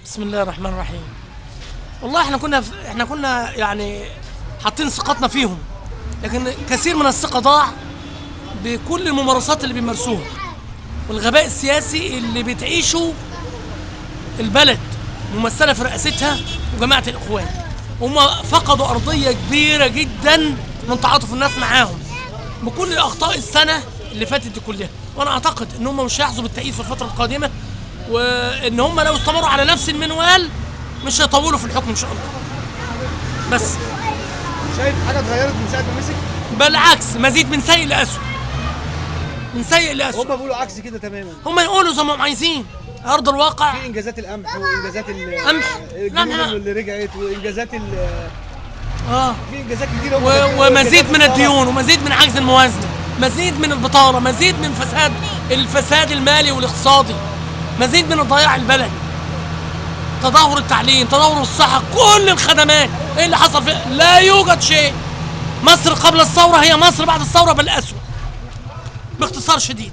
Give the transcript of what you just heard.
بسم الله الرحمن الرحيم. والله احنا كنا يعني حاطين ثقتنا فيهم، لكن كثير من الثقة ضاع بكل الممارسات اللي بيمارسوها والغباء السياسي اللي بتعيشه البلد ممثلة في رئاستها وجماعه الاخوان. هم فقدوا ارضية كبيرة جدا من تعاطف الناس معاهم بكل الاخطاء السنة اللي فاتت دي كلها، وانا اعتقد ان هم مش هيحظوا بالتأييد في الفترة القادمة، وان هم لو استمروا على نفس المنوال مش هيطولوا في الحكم ان شاء الله. بس شايف حاجة اتغيرت من ساعة ما مسك؟ بالعكس، مزيد من سيء لأسوأ، من سيء لأسوأ. هم بيقولوا عكس كده تماما. هم يقولوا زي ما هم عايزين، ارض الواقع في انجازات القمح وانجازات قمح. الجنود لا. اللي رجعت وانجازات في انجازات كتير. ومزيد من الديون، ومزيد من عجز الموازنة، مزيد من البطالة، مزيد من فساد، الفساد المالي والاقتصادي، مزيد من ضياع البلد، تدهور التعليم، تدهور الصحة، كل الخدمات. ايه اللي حصل فيها؟ لا يوجد شيء. مصر قبل الثورة هي مصر بعد الثورة، بل اسوء باختصار شديد.